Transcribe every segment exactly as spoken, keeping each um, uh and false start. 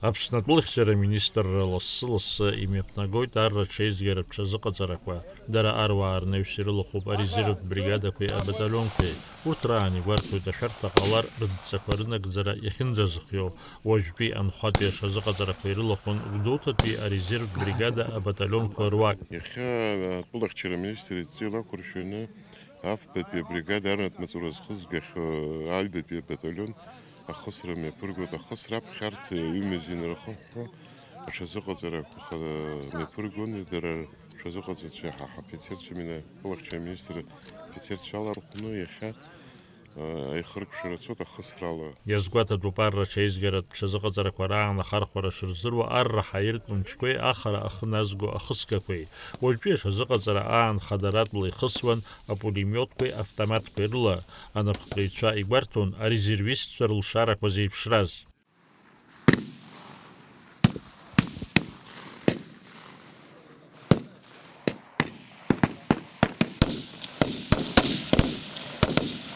Аԥсны атәылахьчара министрра лассы-лассы имҩаԥнагоит арра ҽеизгаратә ҽазыҟаҵарақәа. Дара аруаа рнаҩс ирылахәуп арезервтә бригадақәеи абаталионқәеи. Урҭ раан игәарҭоит ашәарҭа ҟалар рыдҵақәа рынагӡара иахьынӡазыхиоу. Уажәтәи анхәатәи аҽазыҟаҵарақәа ирылахәын Гәдоуҭатәи арезервтә бригада абаталионқәа руак. Иахьа атәылахьчара аминистр идҵа илақәыршәаны афбатәи абригада арратә маҵура зхызгахьоу аҩбатәи абаталион ахысра мҩаԥыргоит. Ахысра аԥхьарҭа ҩымзи нрахыҳәҳәо аҽазыҟаҵарақәа мҩаԥыргон, дара рҽазыҟаҵаҩцәа, ҳа ҳафицерцәа, мина атәылахьчара аминистр афицерцәа алархәны иахьа аихыркәшара цоит ахысрала. Иазгәаҭатәуп арра ҽеизгаратә ҽазыҟаҵарақәа раан ахархәара шырзыруа арра ҳаиртә мчқәеи ахара ахы назго ахысгақәеи. Уажәтәи аҽазыҟаҵара аан хадаратәла ихысуан апулемиотқәеи автоматқәеи рыла. Анапхгаҩцәа игәарҭон арезервистцәа рылшарақәа зеиԥшраз.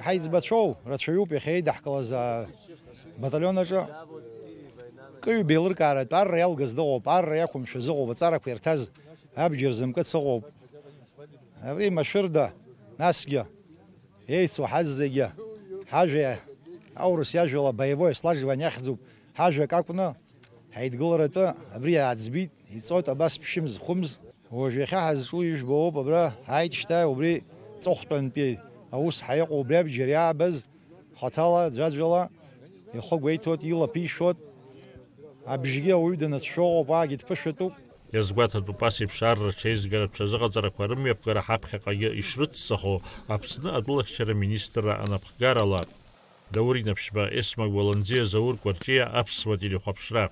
Ҳаиҵбацәоу рацәаҩуп иахьа еидаҳкылаз абаталион аҿы. Кыҩ беилыркааратә арра иалгаз дыҟоуп, арра иақәымшәаз ыҟоуп, аҵарақәа ирҭаз абџьар зымкыц ыҟоуп. Абри машәырда, насгьы еицу ҳазегьы ҳажәа, аурыс иажәала боевое слаживание ахьӡуп, ҳажәак акәны ҳаидгыларатәы абри ааӡбит, иҵоит абас ԥшьымз, хәымз. Уажә иахьа ҳазҿу ижәбоуп, абра ҳааит шьҭа, убри ҵыхәтәантәи аус ҳаиҟоу, убри абџьар иаабаз хаҭала, ӡәаӡәала ихы гәеиҭоит, ила ԥишәоит. Абжьгьы ауаҩы данацәшәо ыҟоуп, аагьы дԥышәатәуп. Иазгәаҭатәуп, ас еиԥш арра ҽеизгаратә ҽазыҟаҵарақәа рымҩаԥгара ҳаԥхьаҟагьы ишрыцҵахо Аԥсны атәылахьчара министрра анапхгарала. Даур Инаԥшьба, Есма Гәаланӡиа, Заур Кәарҷиа, Аԥсуа телехәаԥшра.